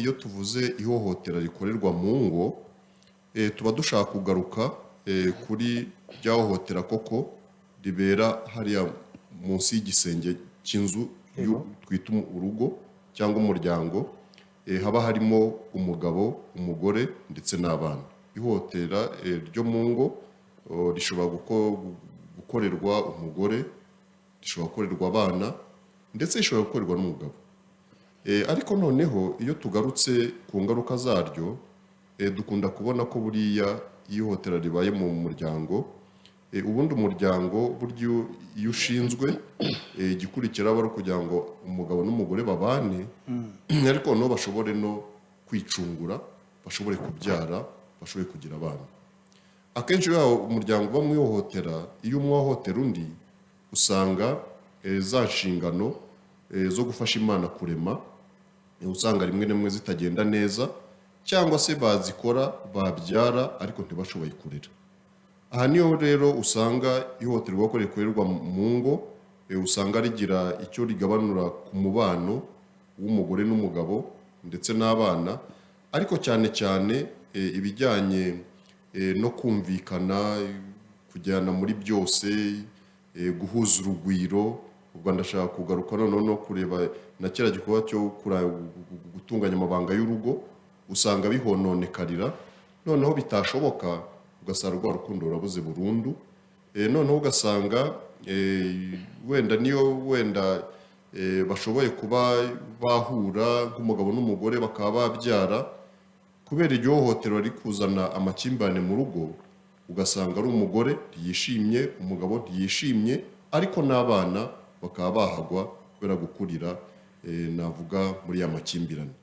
Iyo tuvuze ihohotera rikorerwa mu ngo, tuba dushaka kugaruka kuri rya hohotera koko ribera hariya munsi y'igisenge cy'inzu twita urugo cyangwa umuryango, haba harimo umugabo, umugore ndetse n'abana. Ihohotera ryo mu ngo rishobora gukorerwa umugore, rishobora gukorerwa abana, ndetse rishobora gukorerwa n'umugabo. Ariko noneho iyo tugarutse ku ngaruka zaryo, dukunda kubona ko buriya iyo ihohotera ribaye mu muryango, ubundi umuryango burya iyo ushinzwe, igikurikira aba ari ukugira ngo umugabo n'umugore babane, ariko noneho bashobore no kwicungura, bashobore kubyara, bashobore kugira abana. Akenshi iyo umuryango uba mu ihohotera, iyo umwe ahohotera undi, usanga za nshingano zo gufasha Imana kurema, usanga rimwe na rimwe zitagenda neza, cyangwa se bazikora babyara ariko ntibashoboye kurera. Aha niho rero usanga ihohoterwa ko rikorerwa mu ngo, usanga rigira icyo rigabanura ku mubano w'umugore n'umugabo ndetse n'abana, ariko cyane cyane ibijyanye no kumvikana, kujyana muri byose, guhuza urugwiro. Ubwo ndashaka kugaruka noneho no kureba na kiriya gikorwa cyo gutunganya amabanga y'urugo, usanga bihononekarira, noneho bitashoboka ugasanga rwa rukundo rurabuze burundu. Noneho ugasanga wenda niyo wenda bashoboye kuba bahura nk'umugabo n'umugore bakaba babyara, kubera iryo hohoterwa riri kuzana amakimbirane mu rugo, ugasanga ari umugore ntiyishimye, umugabo ntiyishimye, ariko n'abana bakaba bahagwa kubera gukurira navuga muri ya makimbirane.